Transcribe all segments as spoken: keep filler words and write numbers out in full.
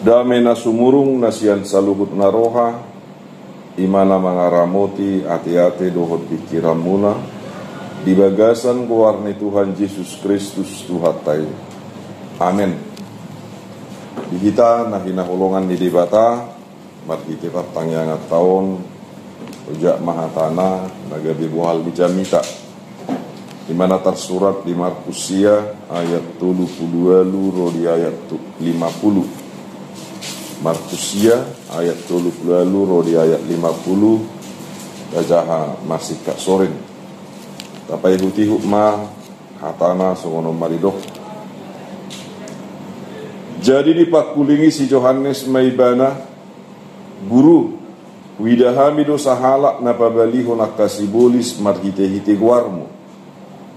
Dame na sumurung na sian saluhut na roha, i ma na mangaramoti ateate dohot pingkiranmuna, di bagasan goar ni Tuhan Jesus Kristus Tuhanta i. Amen. Di hita na hinaholongan ni Debata, marhite partangianganta on, ojak ma hatana na gabe bohal di jamita. I ma na tarsurat di Markus sia ayat tolu pulu ualu ro di ayat tu-, lima pulu. Markus sia ayat tolu pulu ualu ro di ayat lima pulu. Tajaha masingkat sorin. Tapaihut-ihut ma hatana songon on ma didok. Jadi dipangkulingi si Johannes ma ibana, Guru, huida hami do sahalak na pabalihon angka sibolis marhite-hite goarmu.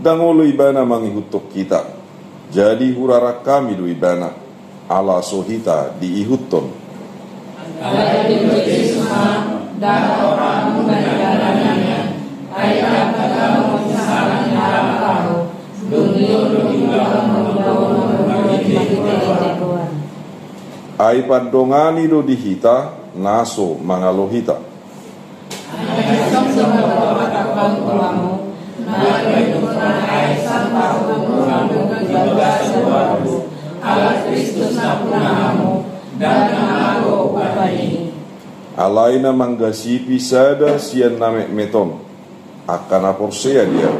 Ndang olo ibana mangihuthon hita. Jadi hurarang hami do ibana, ala so hita diihuthon. Alai didok Jesus ma, ndang rohamuna ibana nian, ai ndang tangkas sahalak ni halak ahu, dung i do diulahon na ulaon marhite-hite goarna. Ai pandongani do di hita na so mangalo hita. Ai songon na huhatahon tu hamu, na gabe tungkot ni ai sahat tu hamu di bagasan goarhu, ala Kristus nampuna hamu, ndang na malo upana i. Alai na manggasipi sada sian na metmet on, angka na porsea di ahu.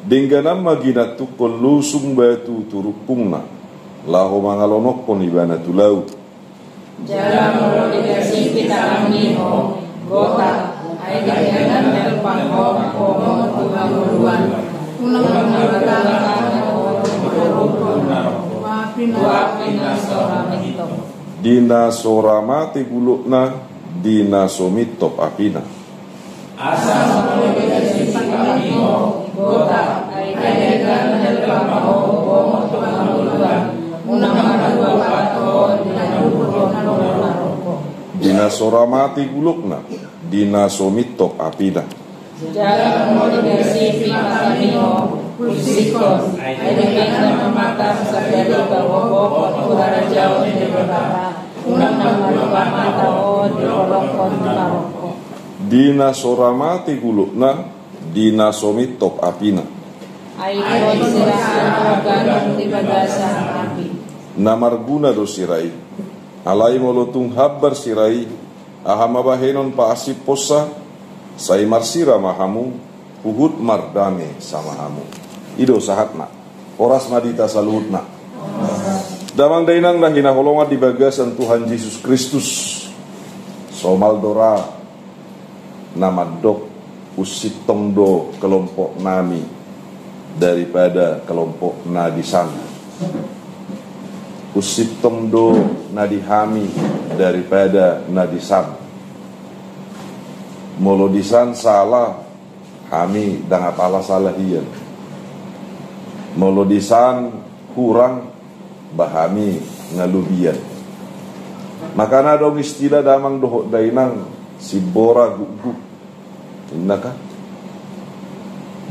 Dengganan ma ginantunghon losung batu tu rungkungna, laho mangalononghon ibana tu laut. Jala molo digasipi tanganmi ho, gotap, ai dengganan helpang ho, ho bongot tu hangoluan, unang ma hubatahon ho tu api na so ra mintop. Di na so ra mate gulokna, di na so mintop apina. Asa molo digasipi tanganmi ho, gotap, ai dengganan helpang ho, ho bongot tu hangoluan, unang ma hubatahon ho di na so ra mate gulokna, di na so mintop apina. Jala molo digasipi matami ho, pulsikhon, ai dengganan ma mata sandari bagogohon tu harajaon ni Debata, unang ma hubatahon ho di holonghon ni parokko. Di na so ra mate gulokna, di na so mintop apina. Ai tonsi sira haganup di bagasan api. Na marguna do sira i. Alai molo tung hambar sira i, aha ma bahenon paasiphonsa, sai marsira ma hamu, huhut mardame sama hamu. I do sahatna. Horas ma di hita saluhutna. Damang dainang na hinaholongan di bagasan Tuhan Jesus Kristus. Somal do ra na mandok, unsintong do kelompok nami daripada kelompok na di san. Unsintong do na di hami daripada na di san. Molo di san sala, hami ndang apala sala hian. Molo di san hurang, ba hami nga lobian. Makana adong istilah damang dohot dainang, simbora gukguk. Inna kan?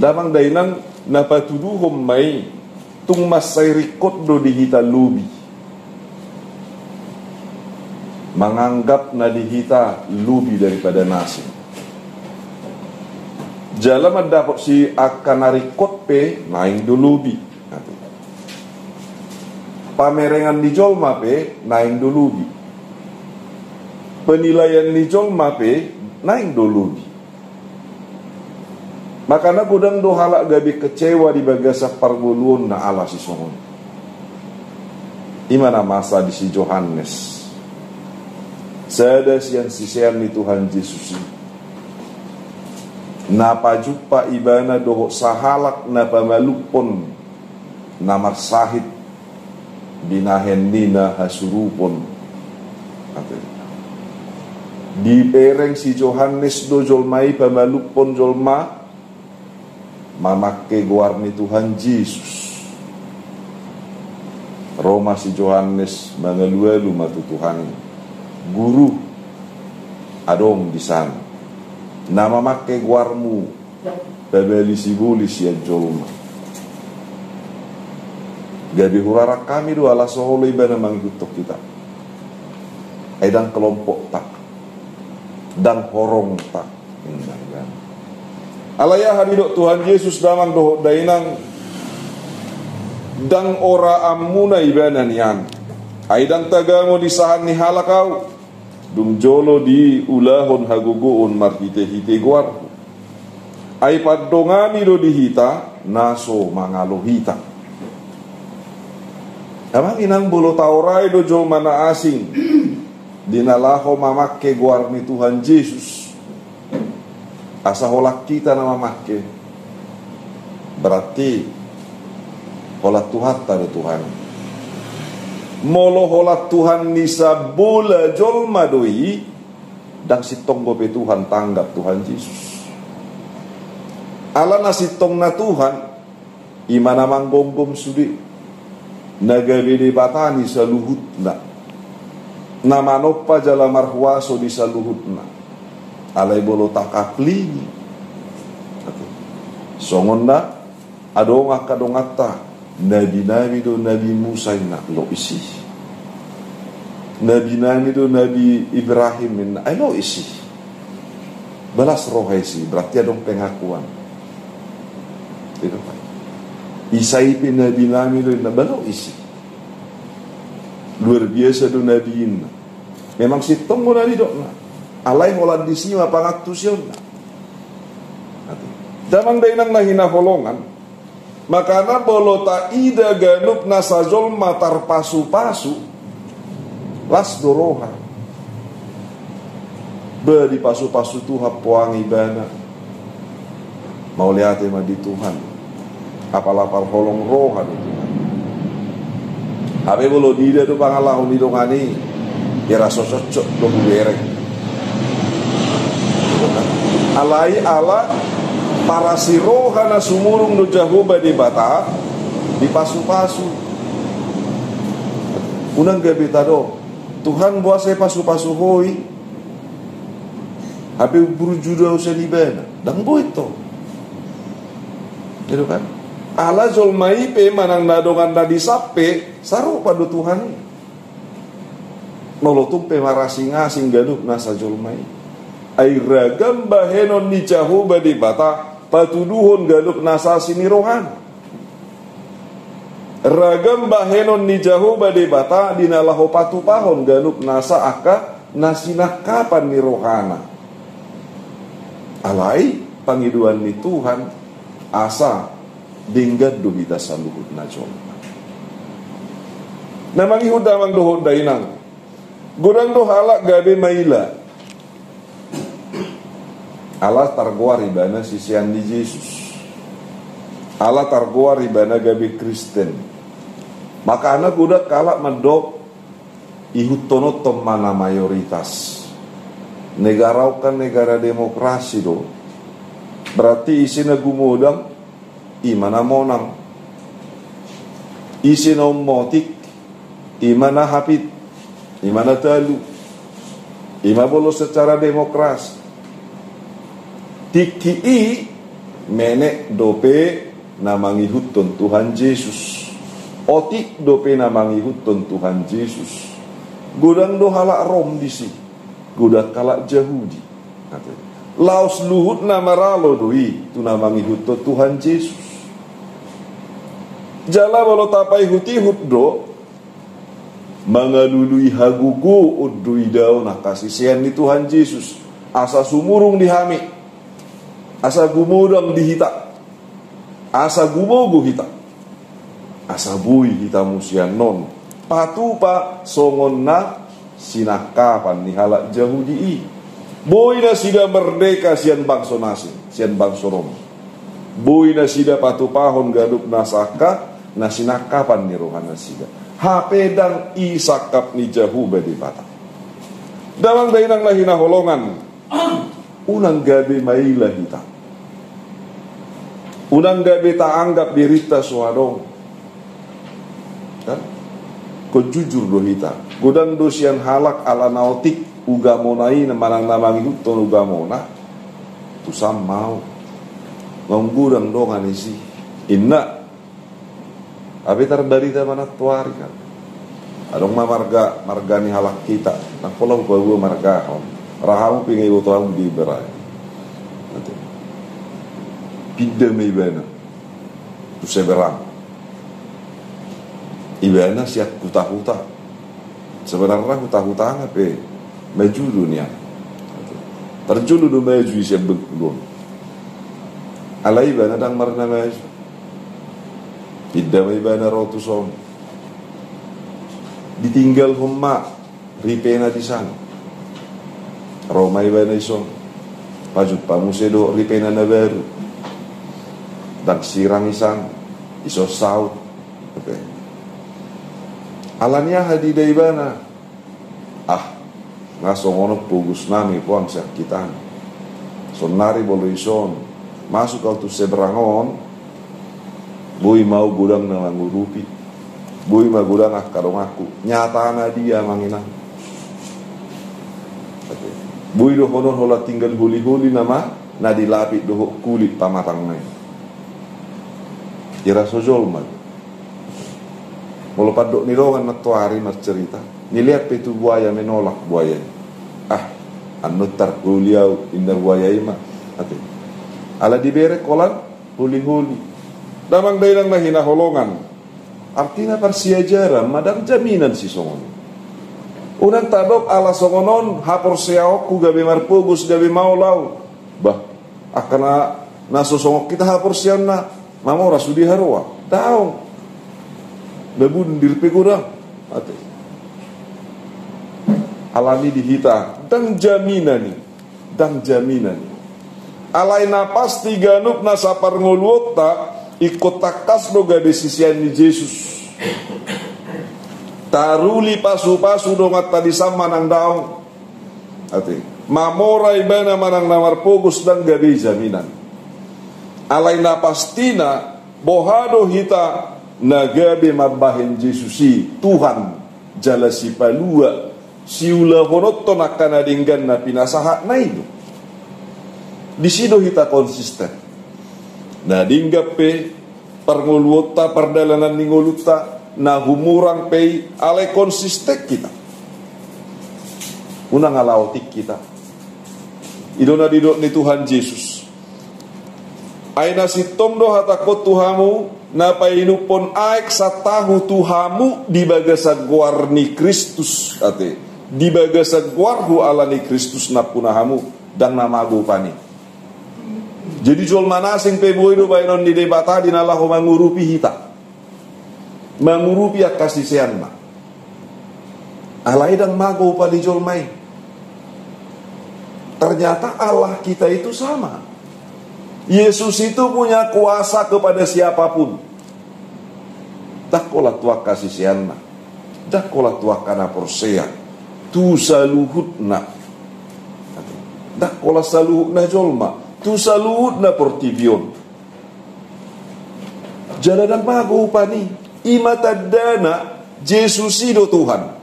Damang dainang na patuduhon ma i, tung mansai ringkot do di hita lobi. Manganggap na di hita lobi daripada na asing. Jala mandapot si angka na ringkot pe, naeng do lobi. Pamerengan ni jolma pe, naeng do lobi. Penilaian ni jolma pe, naeng do lobi. Makana godang do halak gabe kecewa di bagasan parngoluonna ala sisongon i. I ma na masa di si Johannes, sada sian sisean ni Tuhan Jesus i. Na pajumpa ibana dohot sahalak na pamalumhon na marsahit, binahen ni na hasurupon. Dipereng si Johannes do jolma i pamalumhon jolma mamangke goar ni Tuhan Jesus. Ro ma si Johannes mangalualu ma tu Tuhan i, Guru, adong di san na mamangke goarmu pabali sibolis sian jolma. Gabe hurarang hami do ala so olo ibana mangihuthon hita. Ai ndang kelompokta, ndang horongta. Alai aha didok Tuhan Jesus, damang dohot dainang? Ndang oraanmuna ibana nian. Ai ndang tagamo di sahat ni halak ahu, dung jolo diulahon hagogoon marhitehite goarhu. Ai pandongani do di hita na so mangalo hita. Amang inang, molo taorai do jolma na asing di na laho mamangke goar ni Tuhan Jesus, asa holan hita na mamangke, berarti holan Tuhanta do Tuhan. Molo holan Tuhan ni sambola jolma do i, ndang sintong dope Tuhan tanggap Tuhan Jesus. Ala na sintongna Tuhan, i ma na manggomgom sude, na gabe Debata ni saluhutna, na manompa jala marhuaso di saluhutna. Alai molo takaplingi, songon na adong angka donganta, nabinami do Nabi Musa inna, lois i. Nabinami do Nabi Ibrahim inna, ai lois i. Balas roha isi, berarti adong pengakuan. Gitu kan? Isai pe nabinami do inna, ba lois i. Luar biasa do nabi inna. Memang sintong do na nidokna. Alai holan disi ma pangantusionna. Damang dainang na hinaholongan, makana molo taida ganup nasa jolma tarpasupasu, las do roha. Ba dipasupasu Tuhan poang ibana, mauliate ma di Tuhan. Apala parholong roha do Tuhan. Hape molo diida do pangalaho ni dongan i, ira so cocok do hubereng. Alai ala parasi roha na sumurung do Jahowa Debata, dipasupasu. Unang gabe tadok, Tuhan, boasa dipasupasu Ho i? Hape burju do au sian ibana. Ndang boi tong. Gitu kan? Ala jolma i pe manang na dongan na di sahit pe, sarupa do Tuhan i. Molo tung pe marasing-asing ganup nasa jolma i, ai ragam bahenon ni Jahowa Debata patuduhon ganup nasa asi ni rohana. Ragam bahenon ni Jahowa Debata di na laho patupahon ganup nasa angka na sinangkapan ni rohana. Alai pangidoan ni Tuhan asa denggan do hita saluhutna jolma. Na mangihut damang dohot dainang, godang do halak gabe maila. Ala targoar ibana sisean ni Jesus. Ala targoar ibana gabe Kristen. Makana godang halak mandok, ihuthononhon ma na mayoritas. Negara on kan negara demokrasi do. Berarti ise na gumodang, i ma na monang. Ise na ummotik, i ma na hapit, i ma na talu. I ma molo secara demokrasi. Tingki i menek dope na mangihuthon Tuhan Jesus. Otik dope na mangihuthon Tuhan Jesus. Godang do halak Rom disi. Godang halak Jahudi. Laos luhutna maralo do i tu na mangihuthon Tuhan Jesus. Jala molo tapaihut-ihut do, mangalului hagogoon do idaon angka sisean ni Tuhan Jesus. Asa sumurung di hami. Asa gumodang di hita. Asa gumogo hita. Asa boi hita muse annon patupa songon na sinangkapan ni halak Jahudi i. Boi nasida merdeka sian bangso na asing, sian bangso Rom. Boi nasida patupahon ganup nasa angka na sinangkapan ni rohanasida. Hape ndang i sangkap ni Jahowa Debata. Damang dainang na hinaholongan, unang gabe maila hita. Unang gabe taanggap dirinta so adong. Kan? Ingkon jujur do hita. Godang do sian halak ala na otik ugamona i manang na mangihuthon ugamona, tu samau. Naung godang dongan isi. Inna. Hape tarbarita ma nantoari kan. Adong ma marga, marga ni halak hita, ndang pola hupaboa margahon. Ra hamu pe nga iboto hamu di Iberai. Ate. Pinda ma ibana tu seberang. Ibana sian huta-huta. Sebenarna huta-huta nga pe maju do nian. Parjolo do maju i sian Bengkulu on. Alai ibana ndang marna maju. Pinda ma ibana ro tuson. Ditinggalhon ma ripena di san. Ro ma ibana dison. Pajumpa muse dohot ripena na baru. Ndang sirang i san. Dison saut. Oke. Alani aha diida ibana? Ah, nga songon on pogos nami puang sian hita. Saonnari molo dison masuk au tu seberang on, boi ma au godang na mangurupi. Boi ma godang angka donganku. Nyatana dia, amang inang? Boi dohonon holan tinggal holi-holi nama na dilapik dohot kulit pamatangna i. Ira so jolma. Molo pandok ni dongan nantoari marcerita, nilean pe tu buaya, menolak buaya i. Ah, annon tarholi au, inna buaya i ma. Ate. Ala dibereng holan holi-holi. Damang dainang na hinaholongan. Artina parsiajaran ma, ndang jaminan sisongon i. Unang tadok ala songon on haporseaonku gabe marpogos, gabe maol au. Bah, angka na, na so songon hita haporseaonna, mamora sude haroa. Daong. Na bundir pe godang. Ate. Alani di hita, ndang jaminan i. Ndang jaminan i. Alai na pasti ganup nasa parngoluonta, ingkon tangkas do gabe sisean ni Jesus. Taruli pasu-pasu donganta di san manang daong. Ate. Mamora ibana manang na marpogos ndang gabe jaminan. Alai na pastina, boha do hita na gabe mambahen Jesus i Tuhan, jala Sipalua, siulahononhon angka na denggan na pinasahatna i do. Disi do hita konsisten. Na denggan pe parngoluonta, pardalanan ni ngolunta, na humurang pe i, alai konsisten hita. Unang ala otik hita. I do na didok ni Tuhan Jesus. Ai na sintong do hatangku tu hamu, na painumhon aek santahu tu hamu di bagasan goar ni Kristus, ate. Di bagasan goarhu ala ni Kristus nampuna hamu, ndang na mago upa ni. Jadi jolma na asing pe boi do baenon ni Debata di na laho mangurupi hita. Mangurupi angka siseanna. Alai ndang mago upa ni jolma i. Ternyata Allah kita itu sama. Yesus itu punya kuasa kepada siapapun. Ndang holan tu angka siseanna. Ndang holan tu angka na porsea. Tu saluhutna. Ndang holan saluhutna jolma. Tu saluhutna portibi on. Jala ndang mago upa ni, i ma tandana Jesus i do Tuhan.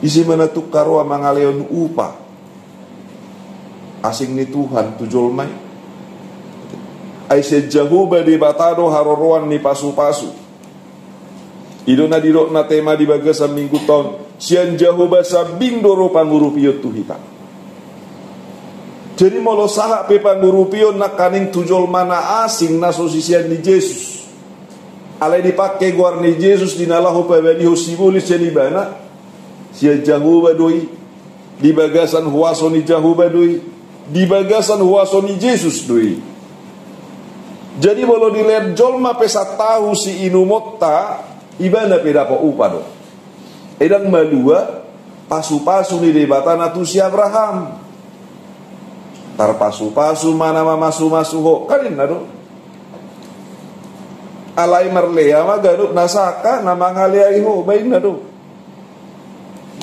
Ise ma na tung haroa mangalehon upa asing ni Tuhan tu jolma i? Ai sian Jahowa Debata do haroroan ni pasu-pasu. I do na didok na tema di bagasan minggunta on, sian Jahowa sambing do ro pangurupion tu hita. Jadi molo sahat pe pangurupion nangkaning tu jolma na asing na so sisean ni Jesus, alai dipangke goar ni Jesus di na laho pabalihon sibolis sian ibana, sian Jahowa do i. Di bagasan huaso ni Jahowa do i, di bagasan huaso ni Jesus do i. Jadi molo dilehon jolma pe santahu siinumonta, ibana pe dapot upa do. Ai ndang malua pasu-pasu ni Debata na tu si Abraham. Tarpasu-pasu ma na mamasu-masu ho, kan ninna do. Alai marlea ma ganup na sangka na mangaleai ho, ba inna do.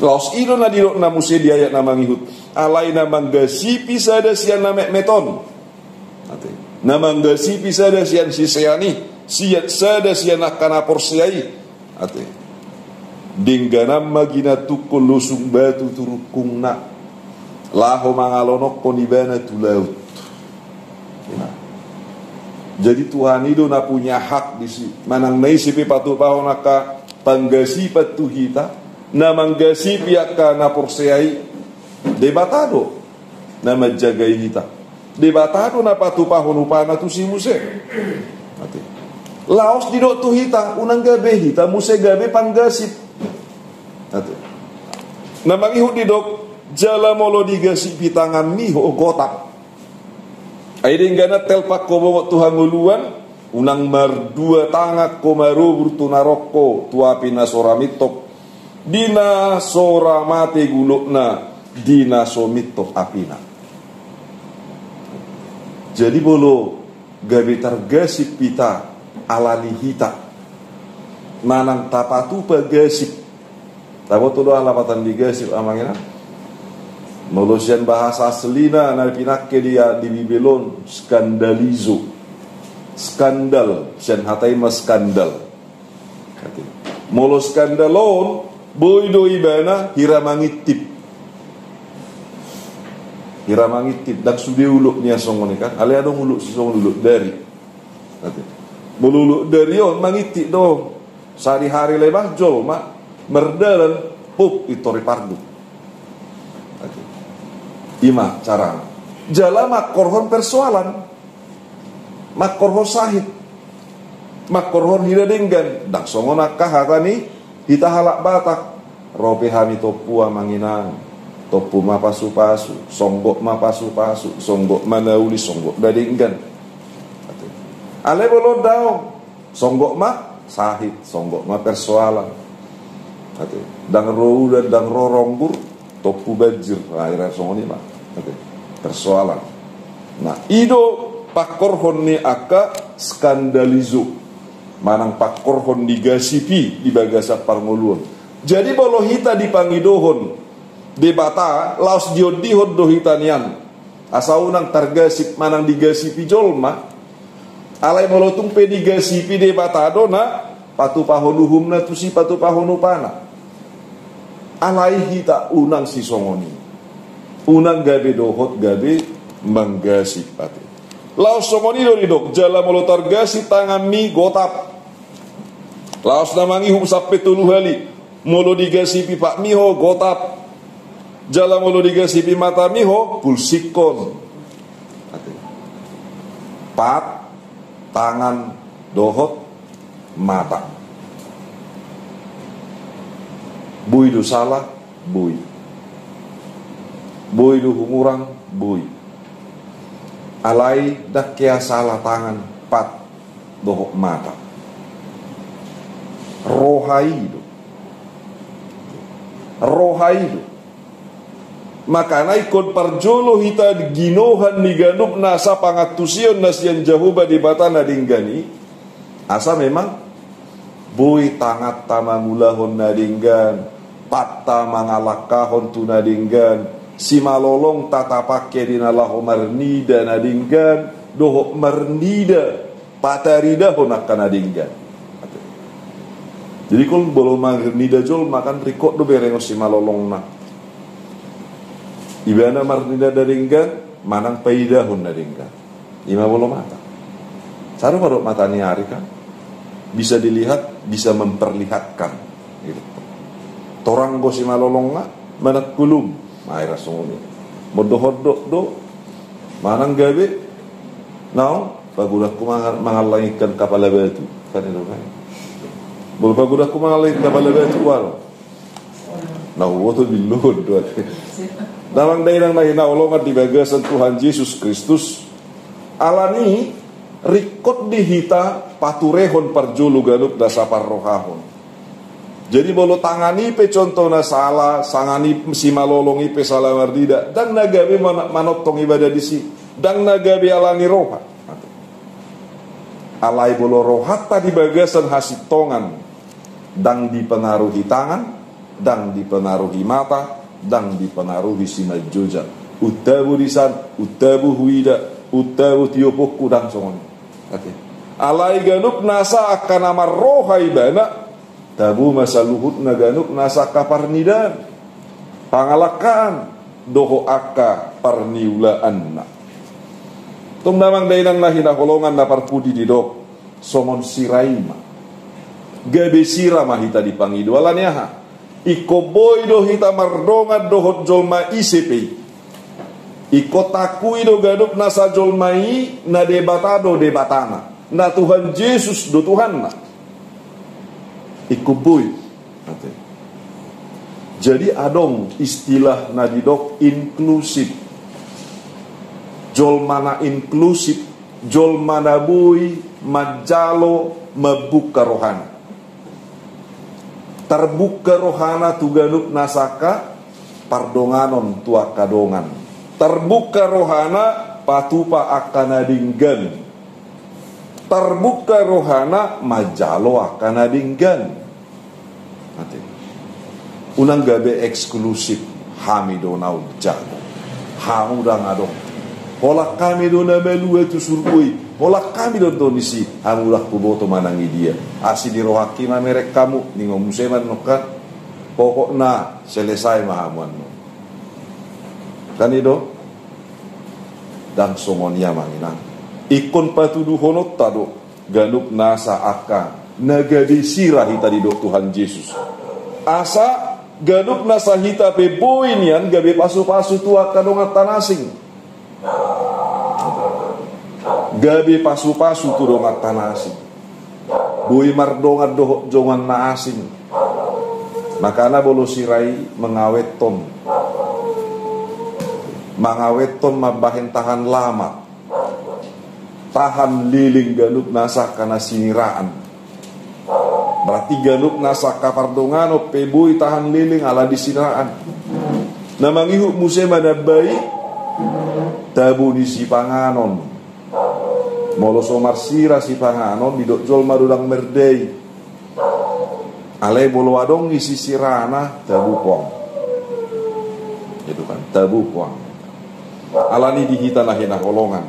Laos i do na didok na muse di ayat na mangihut. Alai na manggasipi sada sian na metmet on. Ate. Na manggasipi sada sian sisean i, sian sada sian angka na porsea i. Ate. Dengganan ma ginantukkon losung batu tu rungkungna. Laho mangalonokkon ibana tu laut. Nah. Jadi Tuhan i do na punya hak disi. Manang na ise pe patupahon angka panggasipan tu hita, na manggasipi angka na porsea i, Debata do na manjagai hita. Debata do na patupahon upana tusi muse. Ate. Laos didok tu hita, unang gabe hita muse gabe panggasip. Ate. Na mangihut didok, jala molo digasipi tanganmi ho gotap. Ai denggan, telpak ho bongot tu hangoluan, unang mardua tangan ho marobur tu na ro ho tu api na so ra mintop, di na so ra mate gulokna, di na so mintop apina. Jadi molo gabe targasip hita ala ni hita manang tapatupa gasip. Taboto do aha lapatan ni gasip, amang inang? Molo sian bahasa aslina na pinangke di, di Bibel on, skandalizo. Skandal, sian hata i ma skandal. Molo skandal on, boi do ibana hira mangintip. Hira mangintip, ndang sude ulok nian songon i kan. Alai adong ulok sisongon ulok dari. Ate. Molo ulok dari on mangintip do. Sahari-hari lemas jolma mardalan, pup, intor i parduk. Ate. I ma carana. Jala mangkorhon persoalan. Mangkorhon sahit. Mangkorhon hira denggan. Ndang songon angka hata ni hita halak Batak. Ro pe hami tompu, amang inang, tompu ma pasu-pasu, songgop ma pasu-pasu, songgop ma na uli, songgop na denggan. Ate. Alai molo daong, songgop ma sahit, songgop ma persoalan. Ate. Ndang ro udan, ndang ro ronggur, tompu banjir. Nah, hira songon i ma. Ate. Persoalan. Nah, i do pangkorhon ni angka skandalizo. Manang pangkorhon digasipi di bagasan parngoluon. Jadi molo hita dipangidohon Debata, laos diondihon do hita nian asa unang targasip manang digasipi jolma. Alai molo tung pe digasipi, Debata do na patupahon uhumna tusi, patupahon upana. Alai hita unang sisongon i. Unang gabe dohot gabe manggasip, ate. Laos songon i do didok, jala molo targasip tanganmi, gotap. Laos na mangihut sampe tolu hali, molo digasipi patmi ho, gotap. Jala molo digasipi matami ho, pulsikkon. Ate. Pat, tangan, dohot mata. Boi do sala, boi. Boi do hungurang, boi. Alai ndang hea sala tangan, pat, dohot mata. Roha i do. Roha i do. Makana ingkon parjolo hita ginohan ni ganup nasa pangantusion na sian Jahowa Debata na denggan i, asa memang boi tanganta mangulahon na denggan, patta mangalangkahon tu na denggan, simalolongta tapangke di na laho marnida na denggan dohot marnida pataridahon angka na denggan. Jadi ingkon molo marnida jolma kan ringkot do berengon simalolongna. Ibana marnida na denggan manang paidahon na denggan. I ma molo mata. Sarupa do mata ni ari kan. Bisa dilihat, bisa memperlihatkan. Gitu. Torang do simalolongna manang hulum. Nah, hira songon i. Molo dohot do, do manang gabe, naung, pagodangku mangal-, mangallang ikan kapala batu. Kan i do kan. Molo pagodangku mangallang ikan kapala batu, walo. Na huboto billuhon do ate. Damang dainang na hinaholongan di bagasan Tuhan Jesus Kristus. Ala ni i ringkot di hita paturehon parjolo ganup nasa parrohahon. Jadi molo tangan i pe contohna sala, tangan i simalolong i pe sala marnida, ndang na gabe mana-, manongtong ibana disi, ndang na gabe ala ni roha. Alai molo rohanta di bagasan hasintongan, ndang dipengaruhi tangan, ndang dipengaruhi mata, ndang dipengaruhi simanjujung. Untabu disan, untabu huida, untabu tiopongku, ndang songon i. Ate. Alai ganup nasa angka na marroha ibana, tabo ma saluhutna ganup nasa angka parnidaan, pangalangkaan, dohot angka parniulaanna. Tung damang dainang na hinaholongan na parpudi didok, songon sira i ma. Gabe sira ma hita dipangido. Ala ni aha? Ingkon boi do hita mardongan dohot jolma ise pe i. Ingkon taakui do ganup nasa jolma i na Debata do Debatana, na Tuhan Jesus do Tuhanna. Ingkon boi. Jadi adong istilah na didok inklusif. Jolma na inklusif, jolma na boi manjalo mambuka rohana. Tarbuka rohana tu ganup nasa angka pardonganon tu angka dongan. Tarbuka rohana patupa angka na denggan. Tarbuka rohana manjalo angka na denggan. Ate. Unang gabe eksklusif. Hami do na umjalo. Hamu ndang adong. Holan hami do na malua tu surgo i. Holan hami do antong disi. Hamu ndang huboto manang i dia. Asi di rohangki ma merek hamu. Ningon muse ma annon kan. Pokokna selesai ma hamu annon. Kan i do? Ndang songon i amang inang. Ingkon patuduhononta do. Ganup nasa angka na gabe sira hita didok Tuhan Jesus. Asa ganup nasa hita pe boi nian gabe pasupasu tu angka donganta na asing. Gabe pasupasu tu donganta na asing. Boi mardongan dohot dongan na asing. Makana molo sira i mangaweton. Mangaweton mambahen tahan lamat. Tahan leleng ganup nasa angka na siniraan. Berarti ganup nasa angka pardonganon pe boi tahan leleng ala di siniraan. Na mangihut muse manambai tabo ni sipanganon. Molo so marsira sipanganon didok jolma do ndang mardai. Alai molo adong isi sirana, tabo puang. Itu kan, tabo puang. Ala ni i di hita na hinaholongan.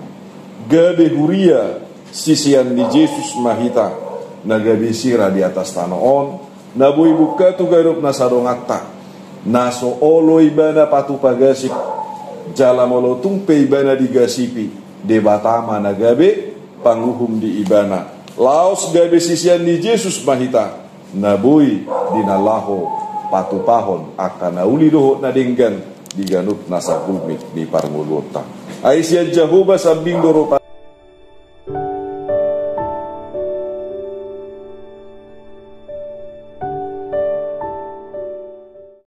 Gabe huria sisean ni Jesus ma hita na gabe sira di atas tano on, na boi buka tu ganup nasa donganta. Na so olo ibana patupa gasip, jala molo tung pe ibana digasipi, Debata ma na gabe panguhum di ibana. Laos gabe sisean ni Jesus ma hita, na boi di na laho patupahon angka na uli dohot na denggan di ganup nasa gulmit ni parngoluonta. Ai sian Jahowa sambing do rupa